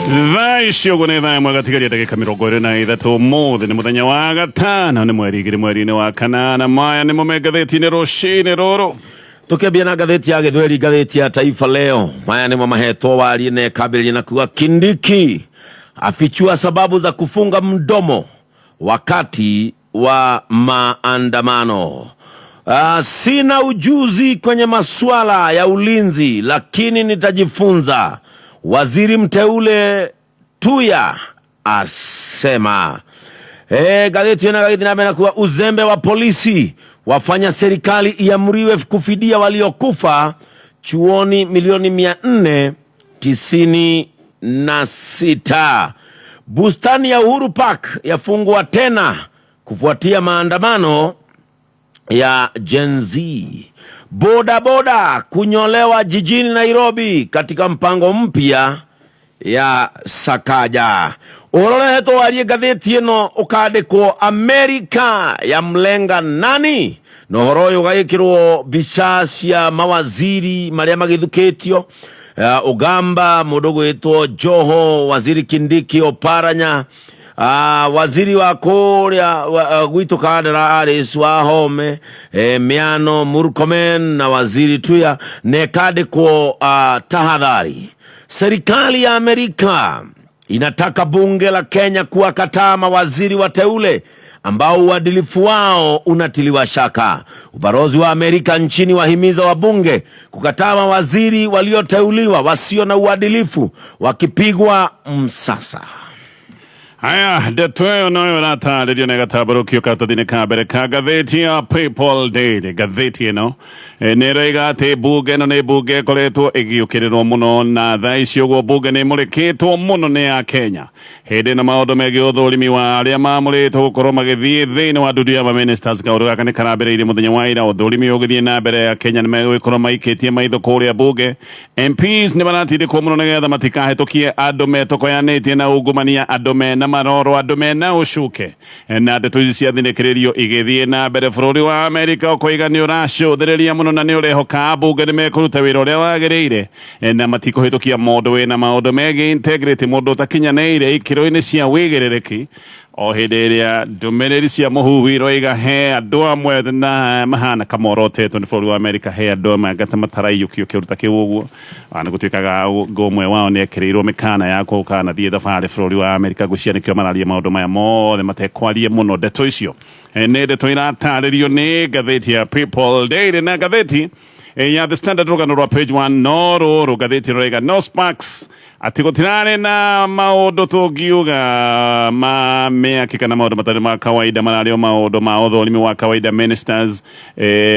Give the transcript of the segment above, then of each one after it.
Thaa ici ũguo nĩ thaa ĩmwe gatigaria ndagĩka 23. Ũmũthĩ nĩ mũthenya wa gatano, nĩ mweri 2 mweri-inĩ wa kanana. Maya nĩmo me ngathĩti-inĩ rũcinĩ rũrũ. Tukiambia na ngathĩti ya Gĩthweri, ngathĩti ya Taifa Leo, maya nĩmo mahetwo warie na ĩkambĩrĩria na kuga Kindiki afichua sababu za kufunga mdomo wakati wa maandamano. Sina ujuzi kwenye masuala ya ulinzi lakini nitajifunza, waziri mteule Tuya asema. Gazeti ĩno gagĩthiĩ na mbere na kuga uzembe wa polisi wafanya serikali iamriwe kufidia waliokufa chuoni milioni 496. Bustani ya Uhuru Park yafungwa tena kufuatia maandamano ya Gen Z. Boda boda kunyolewa jijini Nairobi katika mpango mpya ya Sakaja. Ũhoro ũrehetwo warie ngathĩti ĩno ũkandĩkwo Amerika ya mlenga nani, na ũhoro ũyũ ũgagĩkĩrwo mbica cia mawaziri marĩa magĩthukĩtio, Ugamba, mũndũ gwĩtwo Joho, waziri Kindiki, Oparanya, waziri wa kũrĩa gwitũ Kandara Alice Wahome, Miano Murkomen na waziri Tuya, na ĩkandĩkwo tahadhari. Serikali ya Amerika inataka bunge la Kenya kuwakataa mawaziri wateule ambao uadilifu wao unatiliwa shaka. Ubalozi wa Amerika nchini wahimiza wabunge kukataa mawaziri walioteuliwa wasio na uadilifu wakipigwa msasa. Haya, ndeto ĩyo noyo ĩratarĩrio na ĩgatambũrũkio karatathi-inĩ ka mbere ka ngathĩti ya People Daily. Ngathĩti ĩno nĩ ĩroiga atĩ mbunge ĩno nĩ mbunge ĩkoretwo ĩgĩũkĩrĩrwo mũno, na thaa ici ũguo mbunge nĩ ĩmũrĩkĩtwo mũno nĩ ya Kenya. Hĩndĩ ĩno maũndũ megiĩ ũthũrimi wa arĩa mamũrĩtwo gũkorwo magĩthiĩ thĩinĩ wa ndundu ya maministers, kaũndũ gaka nĩ karambĩrĩirie mũthenya wa ira. Ũthũrimi ũgĩthiĩ na mbere ya Kenya nĩ megũgĩkorwo maikĩtie maitho kũrĩa mbunge. MPs nĩ maratindĩkwo mũno nĩgetha matikahĩtũkie andũ metokoyanĩtie na ungumania, andũ mena maroro, andũ mena ũcuke. Na ndeto ici cia thinĩkĩrĩrio igĩthiĩ na mbere, bũrũri wa Amerika ũkoiga nĩ ũracũthĩrĩria mũno na nĩ ũrehoka ambunge nĩ mekũruta wĩra ũrĩa wagĩrĩire na matikũhĩtũkia mũndũ wĩna maũndũ megiĩ integrity, mũndũ ũtakinyanĩire ikĩro-inĩ cia wĩigĩrĩrĩki. O hĩndĩ ĩrĩa ndũmĩrĩri cia mũhuhu iroiga he andũ amwe na mahana kamorotetwo nĩ bũrũri wa Amerika, he andũ amwe anga ta mataraiyũkio kĩũndũ ta kĩu ũguo. Nĩ gũtuĩkaga ũmwe wao nĩ ekĩrĩirwo mĩkana ya gũkanathiĩ thabarĩ bũrũri wa Amerika. Ngwĩciria nĩkĩo mararia maũndũ maya mothe matekwaria mũno. Ndeto icio nĩ ndeto iratarĩrio nĩ ngathĩti ya People Daily na ngathĩti ya The Standard. Rũgano rwa page 1 no rũrũ, ngathĩti ĩroiga no sparks, atĩ gũtirarĩ na maũndũ tũngiuga ma mĩaki kana maũndũ matarĩ ma kawaida, mararĩ o maũndũ ma ũthũrimi wa kawaida. Ministers,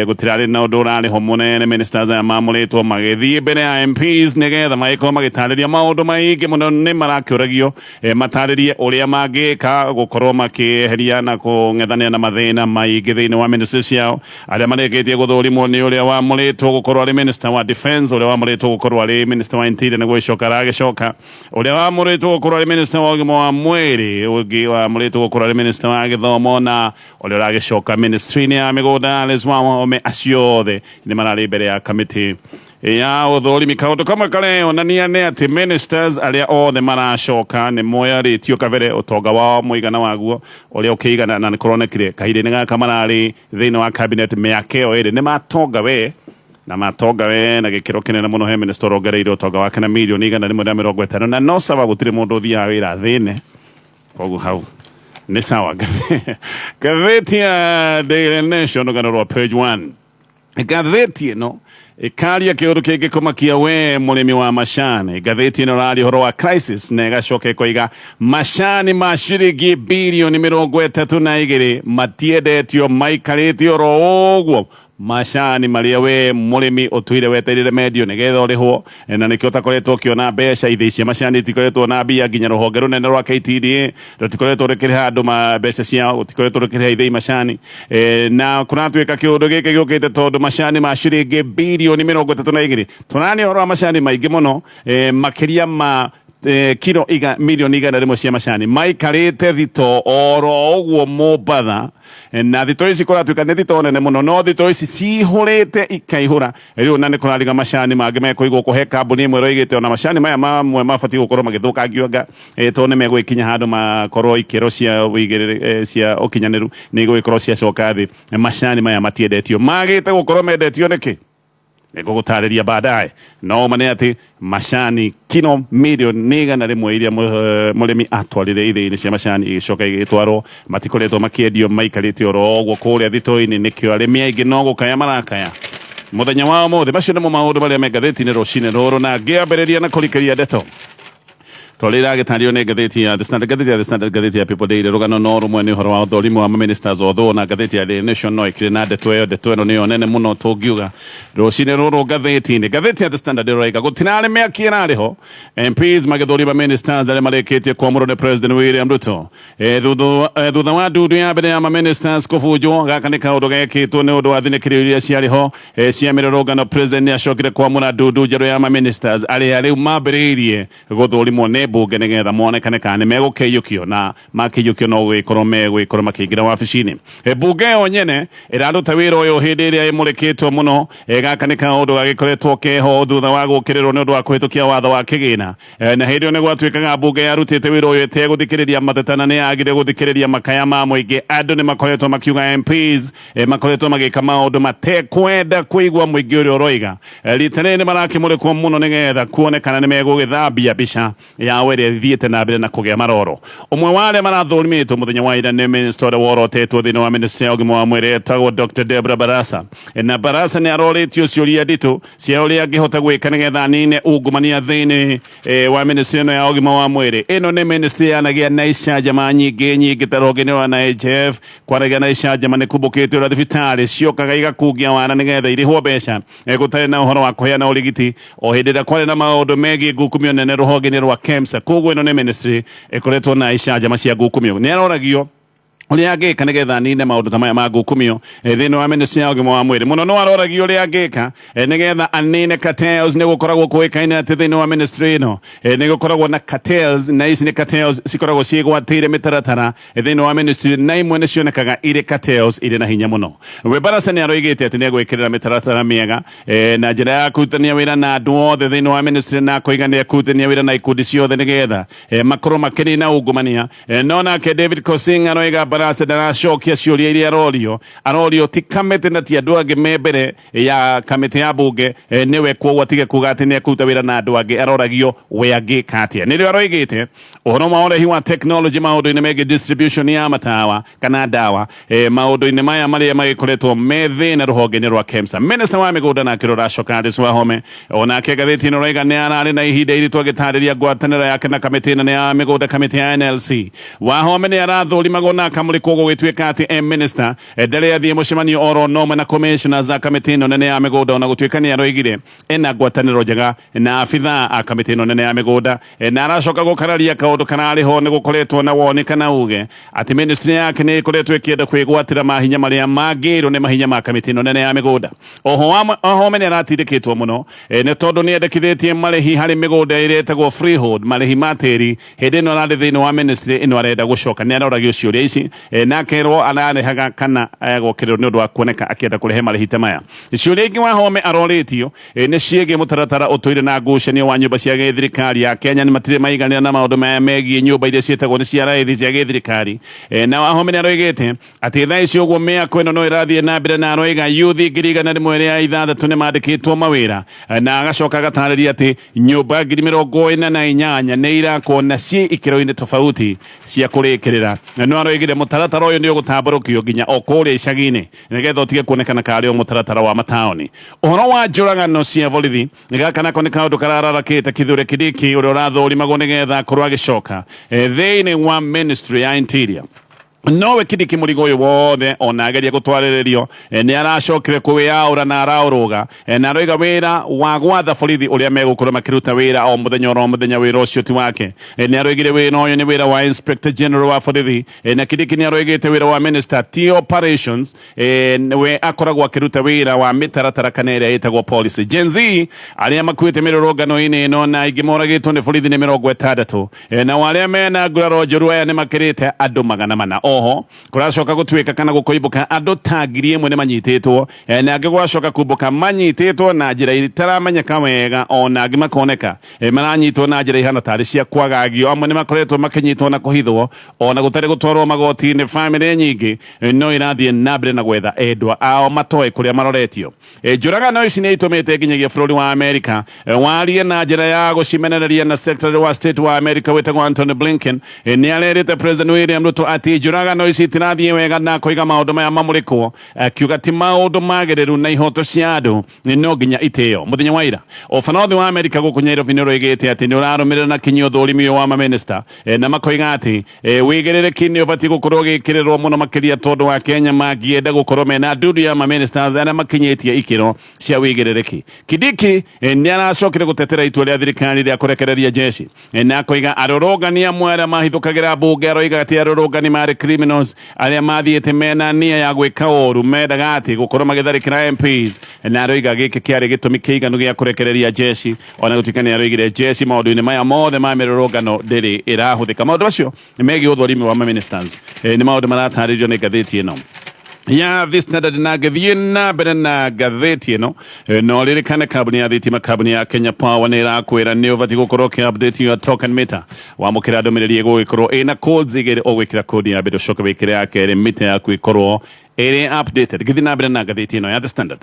gũtirarĩ na ũndũ ũrarĩ ho mũnene. Ministers aya mamũrĩtwo magĩthiĩ mbere ya MPs nĩgetha magĩkorwo magĩtarĩria maũndũ maingĩ mũno. Nĩ marakĩũragio matarĩrie ũrĩa mangĩka gũkorwo makĩeheria na kũng'ethanĩra na mathĩna maingĩ thĩinĩ wa ministry ciao. Arĩa marĩkĩtie gũthũrimwo nĩ ũrĩa wamũrĩtwo gũkorwo arĩ minister wa defense, ũrĩa wamũrĩtwo gũkorwo arĩ minister wa interior nĩ gũgĩcoka aragĩcoka, ũrĩa wamũrĩtwo gũkorwo arĩ minister wa ũgima wa mwĩrĩ, ũngĩ wamũrĩtwo gũkorwo arĩ minister wa gĩthomo, na ũrĩa ũragĩcoka ministry-inĩ ya mĩgũnda Alice Wahome. Acio othe nĩ mararĩ mbere ya kamĩtĩ ya ũthũrimi. Kaũndũ kamwe kareyonania nĩ atĩ ministers arĩa othe maracoka nĩ moyarĩtio kabere ũtonga wao mũigana waguo ũrĩa ũkĩigana, na nĩ kũronekire kahinda-inĩ gaka mararĩ thĩinĩ wa cabinet mĩaka ĩyo ĩrĩ nĩ matonga we na matonga we na gĩkĩro kĩnene mũno. He minister ũrongereire ũtonga wake na mirioni 150, na no sawa, gũtirĩ mũndũ ũthiaga wĩra thĩne, koguo hau nĩ sawa. Ngathĩti ya Daily Nation, rũgano rwa page 1, ngathĩti ĩno ĩkaria kĩũndũ kĩngĩkũmakia we mũrĩmi wa macani. Ngathĩti ĩno ĩraria ũhoro wa crisis na ĩgacoka ĩkoiga macani ma ciringi birioni 32 matiendetio, maikarĩte oro ũguo, macani marĩa we mũrĩmi ũtũire wetereire mendio nĩgetha ũrĩhwo, na nĩkĩo ũtakoretwo ũkĩona mbeca. Ithĩi cia macani itikoretwo na mbia, nginya rũhonge rũnene rwa KTDA rũtikoretwo rũkĩrĩha andũ ma mbeca ciao, rũtikoretwo rũkĩrĩha ithĩi macani. Na kũratuĩka kĩũndũ gĩkĩ gĩũkĩte tondũ macani ma ciringi birioni 32, tũrania ũhoro wa macani maingĩ mũno, makĩria ma Kiro milioni 100 cia macani maikarĩte thito oro ũguo Mombatha. Na thito ici kũratuĩka nĩ thito nene mũno, no thito ici cihũrĩte ikaihũra rĩu, na nĩ kũrariga macani mangĩ mekũigwo kũhe kambuni ĩmwe ĩroigĩte ona macani maya mamwe mabatiĩ gũkorwo magĩthũkangio anga tondũ nĩ megũgĩkinya handũ makorwo ikĩro cia ũigĩrĩrĩ cia ũkinyanĩru nĩ igũgĩkorwo ciacoka thĩ. Macani maya matiendetio, magĩte gũkorwo mendetio nĩkĩ? Nĩngũgũtarĩria baadaye. No ma nĩ atĩ macani kilo milioni 100 iria mũrĩmi atwarire ithĩi-inĩ cia macani igĩcoka igĩtwarwo, matikoretwo makĩendio, maikarĩte oro ũguo kũrĩa thitoo-inĩ. Nĩkĩo arĩmi aingĩ no gũkaya marakaya mũthenya wa ũmũthĩ. Macio nĩmo maũndũ marĩa me ngathĩti-inĩ rũcinĩ rũrũ, na ngĩambĩrĩria na kũrikĩria ndeto twarä iragĩtario nĩ ngathĩti ya The Standard, ngathĩti ya The Standard, ngathĩti ya People Daily, rũgano no rũmwe, nĩ ũhoro wa ũthũrimi wa ministers, although na ngathĩti ya The Nation no ĩkĩrĩ na ndeto ĩyo. Ndeto ĩno nĩyo nene mũno tũngiuga rũcinĩ rũrũ ngathĩti-inĩ. Ngathĩti ya The Standard ĩroiga gũtirarĩ mĩaki ĩrarĩ ho MPs magĩthũrima ministers arĩa marĩkĩtie kwamũrwo nĩ President William Ruto. Thutha wa ndundu ya mbere ya maministers kũbunjwo, gaka nĩ kaũndũ gekĩtwo nĩ ũndũ wa thinĩkĩrio iria ciarĩ ho cia mĩrũrũngano, President nĩ acokire kwamũra ndundu njerũ ya maministers arĩa rĩu mambĩrĩirie gũthũrimwo nĩ mbunge nĩgetha monekane kana nĩ megũkĩiyũkio, na makĩiyũkio no gũgĩkorwo megũgĩkorwo makĩingĩra wabici-inĩ. Mbunge yo nyene ĩraruta wĩra ũyũ hĩndĩ ĩrĩa ĩmũrĩkĩtwo mũno. Gaka nĩ kaũndũ gagĩkoretwo keho thutha wa gũkĩrĩrwo nĩ ũndũ wa kũhĩtũkia watho wa kĩgĩna. Na hĩndĩ ĩyo nĩ gwatuĩkaga mbunge yarutĩte wĩra ũyũ ĩtegũthikĩrĩria mateta na nĩ yagire gũthikĩrĩria makaya ma mũingĩ. Andũ nĩ makoretwo makiuga MPs makoretwo magĩka maũndũ matekwenda kũigua mũingĩ ũrĩa ũroiga. Rita rĩrĩ nĩ marakĩmũrĩkwo mũno nĩgetha kuonekana nĩ megũgĩthambia mbica yao ĩrĩa ĩthiĩte na mbere na kũgĩa maroro. Ũmwe wa arĩa marathũrimĩtwo mũthenya wa ira nĩ minister ũrĩa worotetwo thĩinĩ wa ministry ya ũgima wa mwĩrĩ etagwo Dr. Deborah Barasa. Na Barasa nĩ arorĩtio ciũria nditũ cia ũrĩa angĩhota gwĩka nĩgetha anine ungumania thĩinĩ wa ministry ĩno ya ũgima wa mwĩrĩ. Ĩno nĩ ministry yanagĩa na icanjama nyingĩ nyingĩ ta rũhonge-inĩ rwa NHIF kwaragia na icanjama nĩ kumbũkĩte ũrĩa thibitarĩ ciokaga igakungia wana nĩgetha irĩhwo mbeca gũtarĩ na ũhoro wa kũheana ũrigiti, o hĩndĩ ĩrĩa kwarĩ na maũndũ megiĩ ngukumio nene rũhonge-inĩ rwa KEMSA. Koguo ĩno nĩ ministry ĩkoretwo na icanjama cia ngukumio. Nĩ aroragio ũrĩa angĩka nĩgetha anine maũndũ ta maya ma ngukumio thĩinĩ wa ministry ya ũgima wa mwĩrĩ. Mũno no aroragio ũrĩa angĩka nĩgetha anine cartels. Nĩ gũkoragwo kũĩkaine atĩ thĩinĩ wa ministry ĩno nĩ gũkoragwo na cartels, na ici nĩ cartels cikoragwo ciĩgwatĩire mĩtaratara thĩinĩ wa ministry, na imwe nĩ cionekaga irĩ cartels irĩ na hinya mũno. We Barasa nĩ aroigĩte atĩ nĩ egwĩkĩrĩra mĩtaratara mĩega na njĩra ya kũrutania wĩra na andũ othe thĩinĩ wa ministry, na akoiga nĩ ekũrutania wĩra na ikundi ciothe nĩgetha makorwo makĩnina ungumania. No nake David Kosing aroiga Barasa ndaracokia ciũria iria arorio. Arorio ti kamĩtĩ na ti andũ angĩ me mbere ya kamĩtĩ ya bunge, nĩwe, kwoguo atige kuga atĩ nĩ ekũruta wĩra na andũ angĩ. Aroragio we angĩka atĩa. Nĩrĩo aroigĩte ũhoro wa ũrehi wa technology maũndũ-inĩ megiĩ distribution ya matawa kana ndawa, maũndũ-inĩ maya marĩa magĩkoretwo me thĩna rũhonge-inĩ rwa KEMSA. Minister wa mĩgũnda nake ũracoka Alice Wahome, onake ngathĩti ĩno ĩroiga nĩ ararĩ na ihinda iritũ agĩtarĩria ngwatanĩro yake na kamĩtĩ nene ya mĩgũnda, kamĩtĩ ya NLC. Wahome nĩ arathũrimagwo na akamũrĩkwo gũgĩtuĩka atĩ e minister ndarĩ athiĩ mũcemanio oro nomwe na commissioners a kamĩtĩ ĩno nene ya mĩgũnda, ona gũtuĩka nĩ aroigire ena ngwatanĩro njega na abithaa a kamĩtĩ ĩno nene ya mĩgũnda. Na aracoka gũkararia kaũndũ kararĩ ho, nĩ gũkoretwo na woni kana uge atĩ ministry yake nĩ ĩkoretwo ĩkĩenda kwĩgwatĩra mahinya marĩa mangĩrwo nĩ mahinya ma kamĩtĩ ĩno nene ya mĩgũnda. Oho Wahome nĩ aratindĩkĩtwo mũno nĩ tondũ nĩ endekithĩtie marĩhi harĩ mĩgũnda ĩrĩa ĩtagwo freehold, marĩhi ma tĩri, hĩndĩ ĩno ararĩ thĩinĩ wa ministry ĩno arenda gũcoka. Nĩ aroragio ciũria ici na akerwo ararĩhaga kana egũkĩrĩrwo nĩ ũndũ wa kuoneka akĩenda kũrehe marĩhi ta maya. Ciũria ingĩ Wahome arorĩtio nĩ ciĩgiĩ mũtaratara ũtũire na ngucanio wa nyũmba cia gĩthirikari ya Kenya. Nĩ matirĩ maiganĩra na maũndũ maya megiĩ nyũmba iria ciĩtagwo nĩ cia raithi cia gĩthirikari. Na Wahome nĩ aroigĩte atĩ thaa ici ũguo mĩako ĩno no ĩrathiĩ na mbere, na aroiga yuthi 106,000 nĩ mandĩkĩtwo mawĩra. Na agacoka agatarĩria atĩ nyũmba 48,000 nĩ irakwo na ciĩ ikĩro-inĩ tofauti cia kũrĩkĩrĩra. No aroigire mũtaratara ũyũ nĩ ũgũtambũrũkio nginya o kũrĩa icagi-inĩ nĩgetha ũtige kuonekana karĩ o mũtaratara wa mataũni. Ũhoro wa njũragano cia borithi, gaka nako nĩ kaũndũ karararakĩte Kithure Kindiki ũrĩa ũrathũrimagwo nĩgetha akorwo agĩcoka thĩinĩ wa ministry ya Interior. Nowe Kindiki mũrigo ũyũ wothe ona ageria gũtwarĩrĩrio, nĩ aracokire kwĩyaũra na araũrũga, na aroiga wĩra wa gwatha borithi ũrĩa megũkorwo makĩruta wĩra o mũthenya oro mũthenya wĩra ũcio ti wake. Nĩ aroigire wĩra ũyũ nĩ wĩra wa Inspector General wa borithi, na Kindiki nĩ aroigĩte wĩra wa minister ti operations, we akoragwo akĩruta wĩra wa mĩtaratara kana ĩrĩa ĩtagwo policy. Gen Z arĩa makuĩte mĩrũrũngano-inĩ ĩno na aingĩ moragĩtwo nĩ borithi nĩ 60, nao arĩa mena nguraro njũru aya nĩ makĩrĩte andũ 400. Oho kũracoka gũtuĩka kana gũkoimbũka andũ ta 1000 nĩ manyitĩtwo, na angĩ gũgacoka kumbũka manyitĩtwo na njĩra itaramenyeka wega, ona angĩ makoneka maranyitwo na njĩra ihana tarĩ cia kwagagio. Amwe nĩ makoretwo makĩnyitwo na kũhithwo ona gũtarĩ gũtwarwo magoti-inĩ. Bamĩrĩ nyingĩ no irathiĩ na mbere na gwetha endwa ao matoĩ kũrĩa maroretio. Njũragano ici nĩ itũmĩte nginyagia bũrũri wa Amerika warie na njĩra ya gũcimenereria, na Secretary wa State wa Amerika wĩtagwo Antony Blinken nĩ arerĩte President William Ruto atĩ njũragano ici itirathiĩ wega, na koiga maũndũ maya mamũrĩkwo, akiuga ti maũndũ magĩrĩru na ihoto cia andũ no nginya itĩo. Mũthenya wa ira ũbarũthi wa Amerika gũkũ Nairobi nĩ ũroigĩte atĩ nĩ ũrarũmĩrĩra na kinyi ũthũrimi ũyũ wa mamĩnĩsta, na makoiga atĩ wĩigĩrĩrĩki nĩ ũbatiĩ gũkorwo ũgĩkĩrĩrwo mũno makĩria tondũ wa Kenya mangĩenda gũkorwo mena ndundu ya maministers arĩa makinyĩtie ikĩro cia wĩigĩrĩrĩki. Kindiki nĩ aracokire gũtetera itua rĩa thirikari rĩa kũrekereria jeshi, na akoiga arũrũngani amwe arĩa mahithũkagĩra mbunge, aroiga atĩ arũrũngani marĩ criminals arĩa mathiĩte mena nia ya gwĩka ũru, mendaga atĩ gũkorwo magĩtharĩkĩra MPs, na aroiga gĩkĩ kĩarĩ gĩtũmi kĩiganu gĩa kũrekereria jeshi, ona gũtuĩka nĩ aroigire jeshi maũndũ-inĩ maya mothe ma mĩrũrũngano ndĩrĩ ĩrahũthĩka. Maũndũ macio megiĩ ũthũrimi wa maministers nĩ maũndũ maratarĩrio nĩ ngathĩti ĩno ya The Standard. Na ngĩthiĩ na mbere na ngathĩti ĩno, no ririkane kambuni ya thitima, kambuni ya Kenya Power, nĩ ĩrakwĩra nĩ ũbatiĩ gũkorwo ũkĩ update your token meter. Wamũkĩra ndũmĩrĩri ĩgũgĩkorwo ĩna codes igĩrĩ, ũgwĩkĩra code ya mbere ũcoke wĩkĩre ya kerĩ, mita yaku ĩkorwo ĩrĩ updated. Ngĩthiĩ na mbere na ngathĩti ĩno ya The Standard,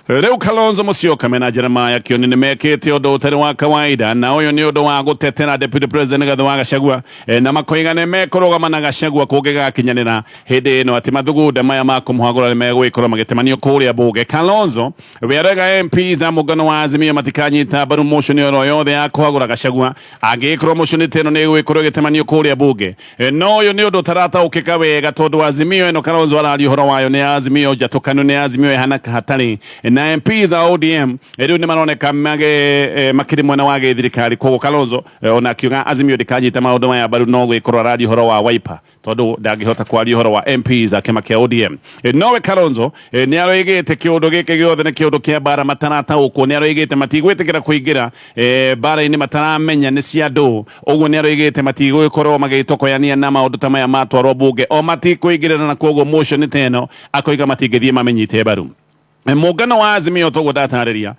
rĩu Kalonzo Musyoka mena Jeremiah Kioni nĩ mekĩte ũndũ ũtarĩ wa kawaida, na ũyũ nĩ ũndũ wa gũtetera Deputy President Rigathi wa Gachagua, na makoiga nĩ mekũrũgama na Gachagua kũngĩgakinyanĩra hĩndĩ ĩno atĩ mathugunda maya ma kũmũhagũra nĩ megũgĩkorwo magĩtemanio kũrĩa bunge. Kalonzo we arega MPs a mũngano wa Azimio matikanyita mbaru motion oro yothe ya kũhagũra Gachagua angĩgĩkorwo motion ta ĩno nĩ ĩgũgĩkorwo ĩgĩtemanio kũrĩa bunge. No ũyũ nĩ ũndũ ũtarataũkĩka wega tondũ Azimio ĩno Kalonzo araria ũhoro wayo nĩ Azimio njatũkanu, nĩ Azimio ĩhana hatarĩ na MPs a ODM rĩu nĩ maroneka makĩrĩ mwena wa gĩthirikari. Koguo Kalonzo ona akiuga Azimio ndĩkanyita maũndũ maya mbaru, no gwĩkorwo araria ũhoro wa Wiper tondũ ndangĩhota kwaria ũhoro wa MPs a kĩama kĩa ODM. Nowe Kalonzo nĩ aroigĩte kĩũndũ gĩkĩ gĩothe nĩ kĩũndũ kĩa mbara matarataũkwo. Nĩ aroigĩte matigwĩtĩkĩra kũingĩra mbara-inĩ mataramenya nĩ cia ndũ. Ũguo nĩ aroigĩte matigũgĩkorwo magĩtokoyania na maũndũ ta maya matwarwo bunge, o matikũingĩrĩra, na koguo motion ta ĩno akoiga matingĩthiĩ mamĩnyite mbaru. Mũngano wa Azimio toguo ndatarĩria,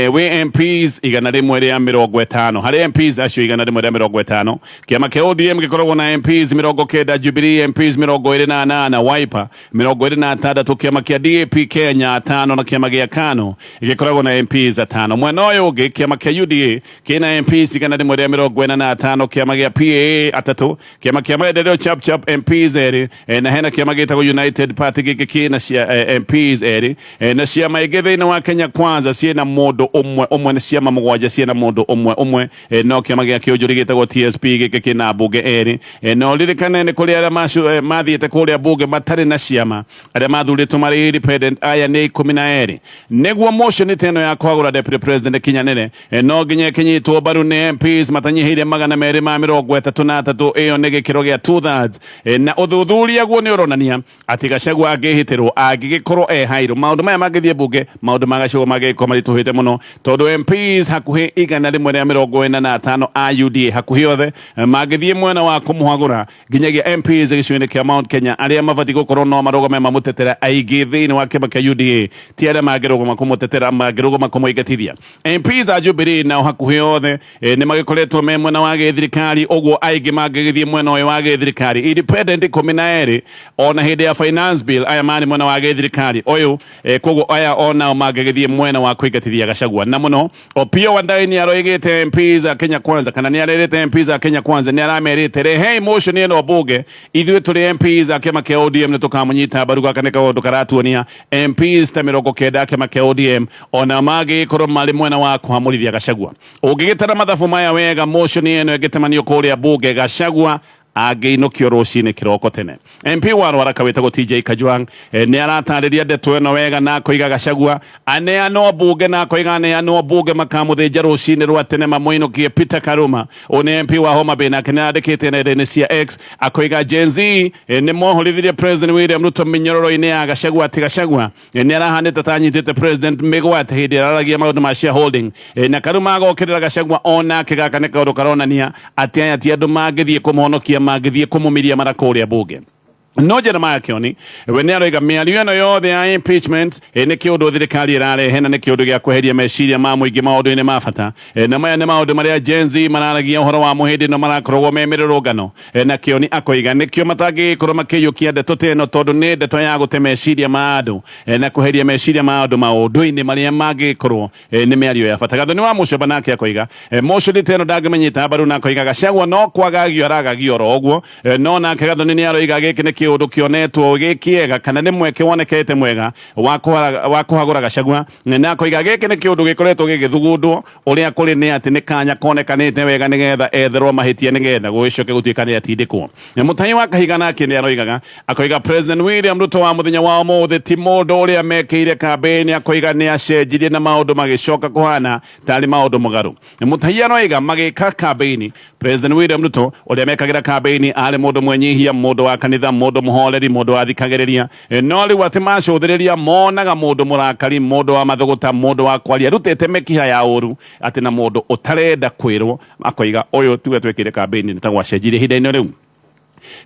wĩ MPs 150. Harĩ MPs acio 150, kĩama kĩa ODM gĩkoragwo na MPs 90, Jubilee MPs 28, Wiper 26, kĩama kĩa DAP Kenya 5, na kĩama gĩa KANU gĩkoragwo na MPs 5. Mwena ũyũ ũngĩ, kĩama kĩa UDA kĩna MPs 145, kĩama gĩa PAA 3, kĩama kĩa Maendeleo Chap Chap MPs 2, na hena kĩama gĩtagwo United Party gĩkĩ kĩna cia MPs 2, na ciama ingĩ thĩinĩ wa Kenya Kwanza ciĩna mũndũ ũmwe ũmwe, na ciama 7 ciĩna mũndũ ũmwe ũmwe, no kĩama gĩa kĩũnjũri gĩtagwo TSP gĩkĩ kĩna mbunge 2. No ririkane nĩ kũrĩ arĩa mathiĩte kũrĩa mbunge matarĩ na ciama, arĩa mathurĩtwo marĩ independent, aya nĩ 12. Nĩguo motion ta ĩno ya kũhagũra deputy president ĩkinyanĩre, no nginya ĩkinyitwo mbaru nĩ MPs matanyihĩire 233. Ĩyo nĩ gĩkĩro gĩa 2/3, na ũthuthuria guo nĩ ũronania atĩ Gachagua angĩhĩtĩrwo, angĩgĩkorwo e hairũ, maũndũ maya mangĩthiĩ mbunge, maũndũ ma Gachagua mangĩgĩkorwo maritũhĩte mũno tondũ MPs hakuhĩ 145 a UDA hakuhĩ othe mangĩthiĩ mwena wa kũmũhagũra, nginyagia MPs gĩcigo-inĩ kĩa Mount Kenya arĩa mabatiĩ gũkorwo no marũgame mamũtetera, aingĩ thĩinĩ wa kĩama kĩa UDA ti arĩa mangĩrũgama kũmũtetera, mangĩrũgama kũmũingatithia. MPs a Jubilee nao hakuhĩ othe nĩ magĩkoretwo me mwena wa gĩthirikari, ũguo aingĩ mangĩgĩthiĩ mwena ũyũ wa gĩthirikari. Independent 12, ona hĩndĩ ya finance bill aya marĩ mwena wa gĩthirikari ũyũ, koguo aya onao mangĩgĩthiĩ mwena wa kũingatithia Gachagua. Na mũno Opiyo Wandayi nĩ aroigĩte MPs a Kenya Kwanza, kana nĩ arerĩte MPs a Kenya Kwanza, nĩ aramerĩte rehei motion ĩno bunge, ithuĩ tũrĩ MPs a kĩama kĩa ODM nĩ tũkamũnyita mbaru. Gaka nĩ kaũndũ karatuonia MPs ta 90 a kĩama kĩa ODM ona mangĩgĩkorwo marĩ mwena wa kũhamũrithia Gachagua. Ũngĩgĩtara mathabu maya wega, motion ĩno ĩngĩtemanio kũrĩa bunge, Gachagua Angĩinũkio rũcinĩ kĩroko tene. MP wa Ruaraka wĩtagwo TJ Kajwang nĩ aratarĩria ndeto ĩno wega na akoiga Gachagua aneanwo mbunge na akoiga aneanwo mbunge makamũthĩnja rũcinĩ rwa tene mamũinũkie. Peter Karuma ũyũ nĩ MP wa Homa Bay, nake nĩ arandĩkĩte nenda-inĩ cia X akoiga Gen Z nĩ mohũrithirie President William Ruto mĩnyororo-inĩ ya Gachagua, atĩ Gachagua nĩ arahanĩte ta anyitĩte president mĩgwate hĩndĩ ĩrĩa araragia maũndũ ma shareholding. Na Karuma agokĩrĩra Gachagua onake. Gaka nĩ kaũndũ karonania atĩ aya ti andũ mangĩthiĩ kũmũhonokia, mangĩthiĩ kũmũmiria mara kũrĩa mbunge. No Jeremiah Kioni we nĩ aroiga mĩario ĩno yothe ya impeachment nĩ kĩũndũ thirikari ĩrarehe na nĩ kĩũndũ gĩa kweheria meciria ma mũingĩ maũndũ-inĩ ma bata. Na maya nĩ maũndũ marĩa Gen Z mararagia ũhoro wamo hĩndĩ ĩno marakoragwo me mĩrũrũngano. Na Kioni akoiga nĩkĩo matangĩgĩkorwo makĩiyũkia ndeto ta ĩno, tondũ nĩ ndeto ya gũte meciria ma andũ na kweheria meciria ma andũ maũndũ-inĩ marĩa mangĩgĩkorwo nĩ mĩario ya bata. Gathoni wa Mũcomba nake akoiga motion ta ĩno ndangĩmĩnyita mbaru, na akoiga Gachagua no kwagagio aragagio oro ũguo. No nake Gathoni nĩ aroiga gĩkĩ nĩ kĩũndũ kĩonetwo gĩ kĩega, kana nĩ mweke wonekete mwega wa kũhagũra Gachagua, na akoiga gĩkĩ nĩ kĩũndũ gĩkoretwo gĩgĩthugundwo. Ũrĩa kũrĩ nĩ atĩ nĩ kanya konekanĩte wega nĩgetha etherwo mahĩtia nĩgetha gũgĩcoke gũtuĩka nĩ atindĩkwo. Mũtahi wa Kahiga nake nĩ aroigaga, akoiga President William Ruto wa mũthenya wa ũmũthĩ ti mũndũ ũrĩa mekĩire kambĩini. Akoiga nĩ acenjirie na maũndũ magĩcoka kũhana tarĩ maũndũ mũgarũ. Mũtahi aroiga magĩka kambĩini, President William Ruto ũrĩa mekagĩra kambĩini arĩ mũndũ mwenyihia, mũndũ wa kanitha, mũndũ mũhoreri, mũndũ wathikagĩrĩria. No rĩu atĩ macũthĩrĩria monaga mũndũ mũrakari, mũndũ wa mathũgũta, mũndũ wa kwaria arutĩte mĩkiha ya ũru, atĩ na mũndũ ũtarenda kwĩrwo. Akoiga ũyũ tiwe twekĩire kambĩini, nĩ ta gwacenjirie ihinda-inĩ rĩu.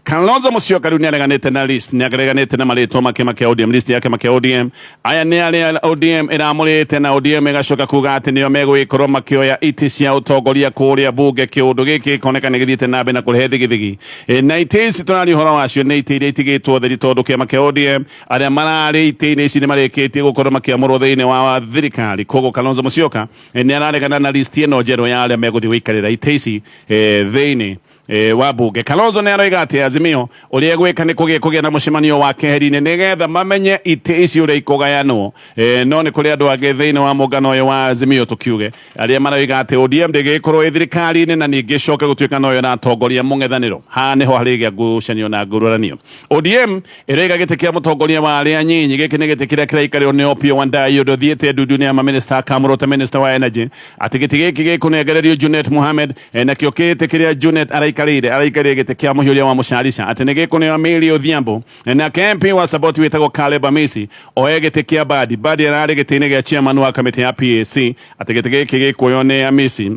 Kalonzo Musyoka rĩu nĩareganĩte na list, nĩareganĩte na marĩtwa ma kĩama kĩa ODM, list ya kĩama kĩa ODM. Aya nĩ arĩa ODM ĩramũrĩte na ODM ĩgacoka kuga atĩ nĩo megũgĩkorwo makĩoya itĩ cia ũtongoria kũrĩa bunge. Kĩũndũ gĩkĩ gĩkoneka nĩ gĩthiĩte na mbere na kũrehe thigithigi. Na itĩ ici tũraria ũhoro wacio nĩ itĩ iria itigĩtwo theri, tondũ kĩama kĩa ODM arĩa mararĩ itĩ-inĩ ici nĩ marĩkĩtie gũkorwo makĩamũrwo thĩinĩ wa thirikari. Koguo Kalonzo Musyoka nĩ araregana na list ĩno njerũ ya arĩa megũthiĩ gũikarĩra itĩ ici thĩinĩ wa bunge. Kalonzo nĩ aroiga atĩ Azimio ũrĩa ĩgwĩka nĩ kũgĩa na mũcemanio wa keheri-inĩ nĩgetha mamenye itĩ ici ũrĩa ikũgayanwo. No nĩ kũrĩ andũ angĩ thĩinĩ wa mũngano ũyũ wa Azimio, tũkiuge arĩa maroiga atĩ ODM ndĩgĩkorwo ĩ thirikari-inĩ na ningĩ ĩcoke gũtuĩka noyo ĩratongoria mũng'ethanĩro. Haha nĩho harĩgĩa ngucanio na ngurũranio. ODM ĩroiga gĩtĩ kĩa mũtongoria wa arĩa anyinyi, gĩkĩ nĩ gĩtĩ kĩrĩa kĩraikarĩrwo nĩ Opiyo Wandayi, ũndũ ũthiĩte ndundu nĩ ama minister akamũrwo ta minister wa energy, atĩ gĩtĩ gĩkĩ gĩkũnengererio Junet Mohamed. Nakĩo gĩtĩ kĩrĩa Junet araikarĩire gĩtĩ kĩa mũhiũria wa mũcarica, atĩ nĩ gĩkũneo Mary Odhiambo. Nake MP wa Saboti wĩtagwo Caleb Amisi oe gĩtĩ kĩa Badi. Badi ararĩ gĩtĩ-inĩ gĩa chairman wa kamĩtĩ ya PAC, atĩ gĩtĩ gĩkĩ gĩkuoywo nĩ Amisi.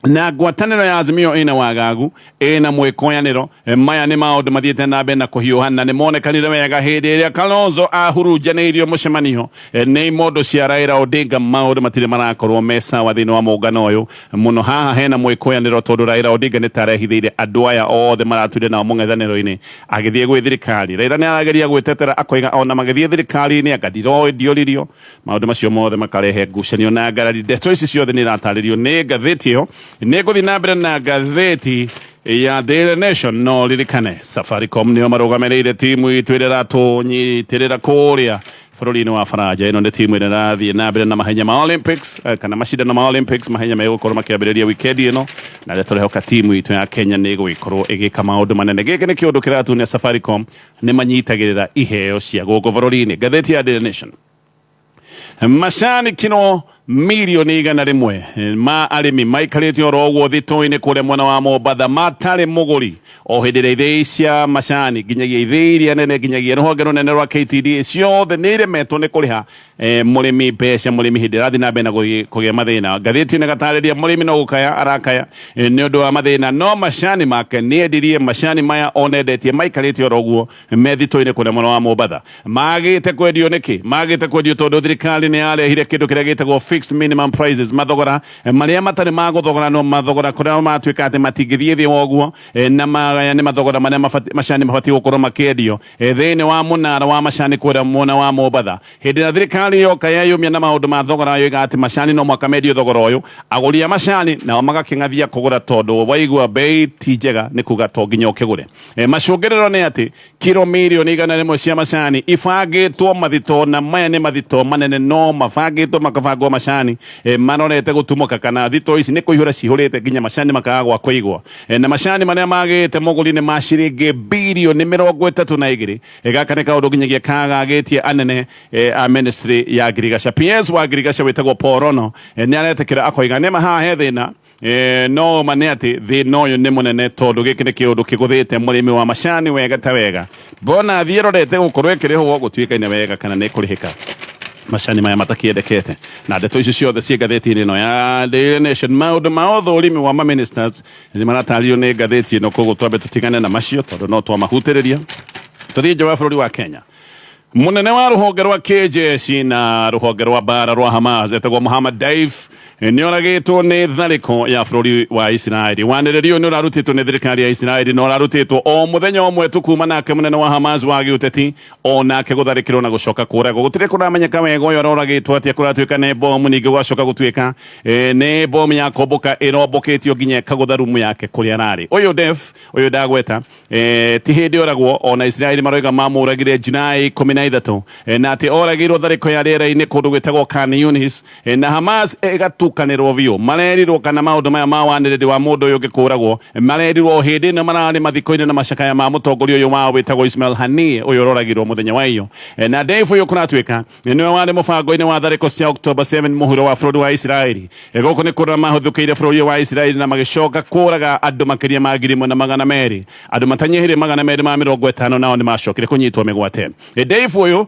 Na ngwatanĩro ya Azimio ĩna wagagu, ĩna mwĩkoyanĩro. Maya nĩ maũndũ mathiĩte na mbere na kũhiũha, na nĩ monekanire wega hĩndĩ ĩrĩa Kalonzo ahurunjanĩirio mũcemanio nĩ imondo cia Raila Odinga. Maũndũ matirĩ marakorwo me sawa thĩinĩ wa mũngano ũyũ mũno. Haha hena mwĩkoyanĩro, tondũ Raila Odinga nĩ tarehithĩire andũ aya othe maratuire nao mũng'ethanĩro-inĩ agĩthiĩ gwĩ thirikari. Raila nĩ arageria gwĩtetera, akoiga ona magĩthiĩ thirikari-inĩ anga ndiroĩ, ndioririo. Maũndũ macio mothe makarehe ngucanio na ngarari. Ndeto ici ciothe nĩ iratarĩrio nĩ ngathĩti ĩyo. Nĩ ngũthiĩ na mbere na ngathĩti ya Daily Nation, no ririkane Safaricom nĩo marũgamĩrĩire timu itũ ĩrĩa ĩratũnyitĩrĩra kũrĩa bũrũri-inĩ wa Faranja. Ĩno nĩ timu ĩrĩa ĩrathiĩ na mbere na mahenya ma Olympics, kana macindano ma Olympics, mahenya megũkorwo makĩambĩrĩria wikendi ĩno, na rĩrĩa tũrehoka timu itũ ya Kenya nĩ ĩgũgĩkorwo ĩgĩka maũndũ manene. Gĩkĩ nĩ kĩũndũ kĩratuonia Safaricom nĩ manyitagĩrĩra iheo cia gũkũ bũrũri-inĩ. Ngathĩti ya Daily Nation, macani kiro 100,000,000 ma arĩmi maikarĩte oro ũguo thitũ-inĩ kũrĩa mwena wa Mombatha matarĩ mũgũri, o hĩndĩ ĩrĩa ithĩi cia macani, nginyagia ithĩi iria nene, nginyagia rũhonge rũnene rwa KTDA, ciothe nĩ iremetwo nĩ kũrĩha mũrĩmi mbeca. Mũrĩmi hĩndĩ ĩrathiĩ na mbere na kũgĩa mathĩna. Ngathĩti ĩno ĩgatarĩria mũrĩmi no gũkaya arakaya nĩ ũndũ wa mathĩna, no macani make nĩ endirie. Macani maya onendetie maikarĩte oro ũguo me thitũ-inĩ kũrĩa mwena wa Mombatha. Magĩte kwendio nĩkĩ? Magĩte kwendio tondũ thirikari nĩ yarehire kĩndũ kĩrĩa gĩtagwo fixed minimum prices, mathogora marĩa matarĩ ma gũthogoranwo, mathogora kũrĩa matuĩka atĩ matingĩthiĩ thĩ wa ũguo. Na maya nĩ mathogora marĩa macani mabatiĩ gũkorwo makĩendio thĩinĩ wa mũnara wa macani kũrĩa mwena wa Mombatha. Hĩndĩ ĩrĩa thirikari yoka yeyũmia na maũndũ ma thogora, yoiga atĩ macani no mũhaka mendio thogora ũyũ, agũri a macani nao magakĩng'athia kũgũra, tondũ waigua bei ti njega nĩ kuga to nginya ũkĩgũre. Macũngĩrĩro nĩ atĩ kiro 100,000,000 cia macani ibangĩtwo mathito, na maya nĩ mathito manene no mabangĩtwo makabangwo macani. macani marorete gũtumũka kana thitoo ici nĩ kũihũra cihũrĩte nginya macani makaga gwa kũigwo. Na macani marĩa magĩte mũgũri nĩ ma ciringi birioni 32. Gaka nĩ kaũndũ nginyagia kagagĩtie anene a ministry ya ngirigaca. PS wa ngirigaca wĩtagwo Paul Rono nĩ aretĩkĩra akoiga nĩma haha he thĩna. No ma nĩ atĩ thĩna ũyũ nĩ mũnene tondũ gĩkĩ nĩ kĩũndũ kĩgũthĩte mũrĩmi wa macani wega ta wega. Mbona thiĩ rorete gũkorwo ĩkĩrĩhwo gũtuĩkaine wega kana nĩ ĩkũrĩhĩka macani maya matakĩendekete. Na ndeto ici ciothe ciĩ ngathĩti-inĩ ĩno ya Daily Nation. Maũndũ ma ũthũrimi wa ma-ministers nĩ maratarĩrio nĩ ngathĩti ĩno, koguo twambe tũtigane na macio tondũ no twamahutĩrĩria. Tũthiĩ nja wa bũrũri wa Kenya. Munene wa ruhonge rwa kĩjeshi na ruhonge rwa mbara rwa Hamas etagwo Muhammad Daif nĩ oragĩtwo nĩ tharĩko ya bũrũri wa Isiraeli. Wanĩrĩri ũyũ nĩ ũrarutĩtwo nĩ thirikari ya Isiraeli na ũrarutĩtwo o mũthenya ũmwe tu kuma nake mũnene wa Hamas wa gĩũteti o nake gũtharĩkĩrwo na gũcoka kũragwo. Gũtirĩ kũramenyeka wega ũyũ aroragĩtwo atĩa, kũratuĩka nĩ bomu, ningĩ gwacoka gũtuĩka nĩ bomu ya kũmbũka ĩrombũkĩtio nginya ĩkagũtha rumu yake kũrĩa ararĩ. Ũyũ Deif ũyũ ndagweta ti hĩndĩ oragwo, ona Isiraeli maroiga mamũragire Julai 13, na atĩ oragĩirwo tharĩko ya rĩera-inĩ kũndũ gwĩtagwo Khan Yunis, na Hamas ĩgatukanĩrwo biũ. Marerirwo kana maũndũ maya ma wanĩrĩri wa mũndũ ũyũ ũngĩ kũragwo marerirwo o hĩndĩ ĩno mararĩ mathiko-inĩ na macakaya ma mũtongoria ũyũ wao wĩtagwo Ismail Haniyeh ũyũ ũroragirwo mũthenya wa iyo. Na Deif ũyũ kũratuĩka nĩwe warĩ mũbango-inĩ wa tharĩko cia October 7 mũhuro wa bũrũri wa Isiraeli. Gũkũ nĩ kũrĩa mahũthũkĩire bũrũri wa Isiraeli na magĩcoka kũraga andũ makĩria ma 1,200. Andũ matanyihĩire 250 nao nĩ macokire kũnyitwo mĩgwate. Deif ũyũ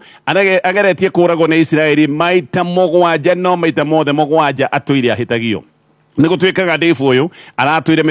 ageretie kũragwo nĩ Isiraeli maita 7, no maita mothe 7 atũire ahĩtagio. Nĩ gũtuĩkaga Deif ũyũ aratũire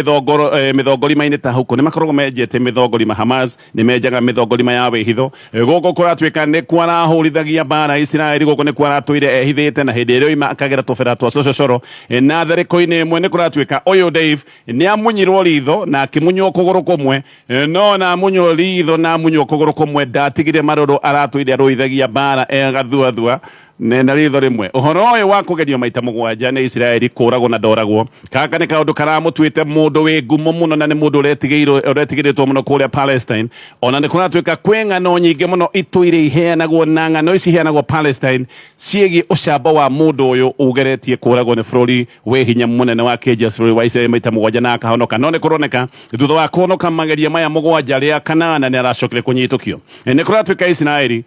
mĩthongorima-inĩ ta huko. Nĩ makoragwo menjete mĩthongorima, Hamas nĩ menjaga mĩthongorima ya wĩhitho. Gũkũ kũratuĩka nĩ kuo arahũrithagia mbara Isiraeli, gũkũ nĩ kuo aratũire ehithĩte, na hĩndĩ ĩrĩa oima akagera tũbera twa cococoro. Na tharĩko-inĩ ĩmwe nĩ kũratuĩka ũyũ Deif nĩ amunyirwo ritho na akĩmunywo kũgũrũ kũmwe, no na amunywo ritho na amunywo kũgũrũ kũmwe ndatigire marũrũ, aratũire arũithagia mbara egathuathua nena ritho rimwe. Ũhoro ũyũ wa kũgerio maita 7 nĩ Isiraeli kũragwo na ndoragwo, kaka nĩ kaũndũ karamũtuĩte mũndũ wĩ ngumo mũno na nĩ mũndũ ũretigĩrĩtwo mũno kũrĩa Palestine. Ona nĩ kũratuĩka kwĩ ng'ano nyingĩ mũno itũire iheanagwo, na ng'ano ici iheanagwo Palestine ciĩgiĩ ũcamba wa mũndũ ũyũ ũgeretie kũragwo nĩ bũrũri wĩ hinya mũnene wa kĩjeshi bũrũri wa Isiraeli maita 7 na akahonoka. No nĩ kũroneka thutha wa kũhonoka mageria maya 7 rĩa kanana nĩ aracokire kũnyitũkio. Nĩ kũratuĩka Isiraeli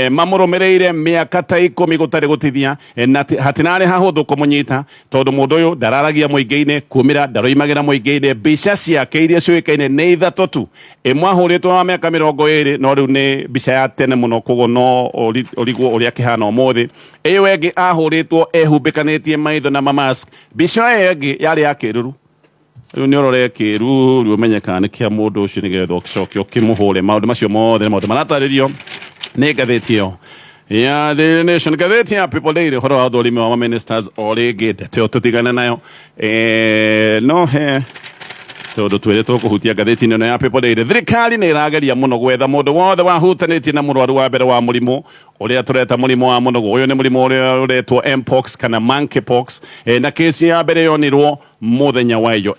mamũrũmĩrĩire mĩaka ta 10 gũtarĩ gũtithia, na hatinarĩ hahũthũ kũmũnyita tondũ mũndũ ũyũ ndararagia mũingĩ-inĩ, kumĩra ndaroimagĩra mũingĩ-inĩ. Mbica ciake iria ciũĩkaine nĩ 3 tu, ĩmwe ahũrĩtwo wa mĩaka 20, no rĩu nĩ mbica ya tene mũno, koguo no ũrigwo ũrĩa akĩhana ũmũthĩ. Ĩyo ĩngĩ ahũrĩtwo ehumbĩkanĩtie maitho na mamask. Mbica ĩyo ĩngĩ yarĩ ya kĩruru. Rĩu nĩ ũrore kĩruru ũmenye kana nĩ kĩa mũndũ ũcio nĩgetha ũcoke ũkĩmũhũre. Maũndũ macio mothe nĩ maũndũ maratarĩrio nĩ ngathĩti ĩyo ya Daily Nation. Ngathĩti ya People Daily, ũhoro wa ũthũrimi wa ministers o rĩngĩ, ndeto ĩyo tũtigane nayo. No he tondũ twĩrĩtwo kũhutia ngathĩti-inĩ ĩno ya People Daily. Thirikari nĩ ĩrageria mũno gwetha mũndũ wothe wahutanĩtie na mũrwaru wa mbere wa mũrimũ ũrĩa tũreta mũrimũ wa mũnũgũ. Ũyũ nĩ mũrimũ ũrĩa ũretwo Mpox kana monkeypox, na kesi ya mbere yonirwo mũthenya wa iyo.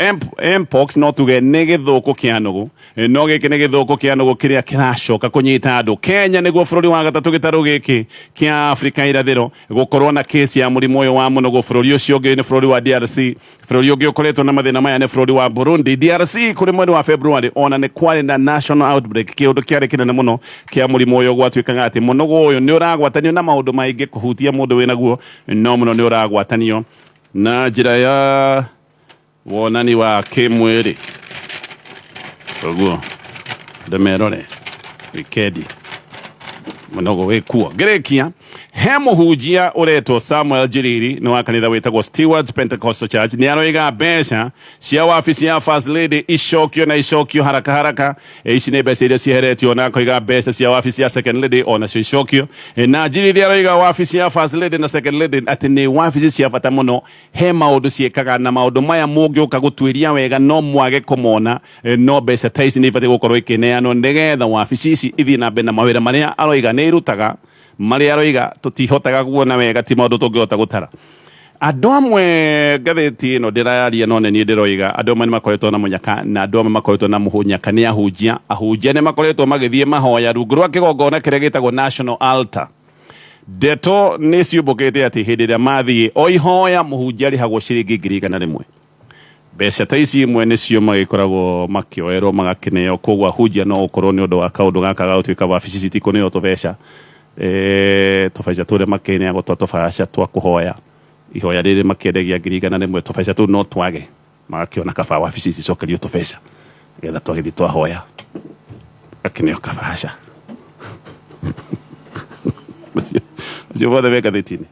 Mpox no tuge nĩ gĩthũkũ kĩa nũgũ, no gĩkĩ nĩ gĩthũkũ kĩa nũgũ kĩrĩa kĩracoka kũnyita andũ. Kenya nĩguo bũrũri wa gatatũ gĩtarũ gĩkĩ kĩa Afrika irathĩro gũkorwo na kesi ya mũrimũ ũyũ wa mũnũgũ. Bũrũri ũcio ũngĩ nĩ bũrũri wa DRC. Bũrũri ũngĩ ũkoretwo na mathĩna maya nĩ bũrũri wa Burundi. DRC kũrĩ mweri wa February ona nĩ kwarĩ na national outbreak, kĩũndũ kĩarĩ kĩnene mũno kĩa mũrimũ ũyũ. Gwatuĩkaga atĩ mũnũgũ ũyũ nĩ ũragwatanio na maũndũ maingĩ kũhutia mũndũ wĩnaguo, no mũno nĩ ũragwatanio na njĩra ya wonani wa kĩmwĩrĩ. Ũguo ndĩmerore wikendi mũnogo wĩkuo. Ngĩrĩkia, he mũhunjia ũretwo Samuel Njiriri nĩ wa kanitha wĩtagwo Stewards Pentecostal Church, nĩ aroiga mbeca cia wabici ya First Lady icokio na icokio haraka haraka. Ici nĩ mbeca iria cieheretio, na akoiga mbeca cia wabici ya Second Lady onacio icokio. Na Njiriri aroiga wabici ya First Lady na Second Lady atĩ nĩ wabici cia bata mũno, he maũndũ ciĩkaga, na maũndũ maya mũngĩũka gũtuĩria wega no mwage kũmona, no mbeca ta ici nĩ ibatiĩ gũkorwo ikĩneanwo nĩgetha wabici ici ithiĩ na mbere na mawĩra marĩa aroiga nĩ irutaga, marĩa aroiga tũtihotaga kuona wega, ti maũndũ tũngĩhota gũtara. Andũ amwe ngathĩti ĩno ndĩraria no nĩ niĩ ndĩroiga, andũ amwe nĩ makoretwo na mũnyaka na andũ amwe makoretwo na mũnyaka nĩ ahunjia. Ahunjia nĩ makoretwo magĩthiĩ mahoya rungu rwa kĩgongona kĩrĩa gĩtagwo National Altar. Ndeto nĩ ciũmbũkĩte atĩ hĩndĩ ĩrĩa mathiĩ o ihoya mũhunjia arĩhagwo ciringi 100,000. Mbeca ta ici imwe nĩcio magĩkoragwo makĩoerwo magakĩneo, koguo ahunjia no gũkorwo nĩ ũndũ wa kaũndũ gaka ga gũtuĩka wabici citikũneo tũbeca, tũbeca tũrĩa makĩneagwo twa tũbaca twa kũhoya, ihoya rĩrĩ makĩendagia 100,000, tũbeca tũu no twage, magakĩona kaba wabici cicokerio tũbeca nĩgetha twagĩthiĩ twahoya gakĩneo kabaca. Macio mothe me ngathĩti-inĩ.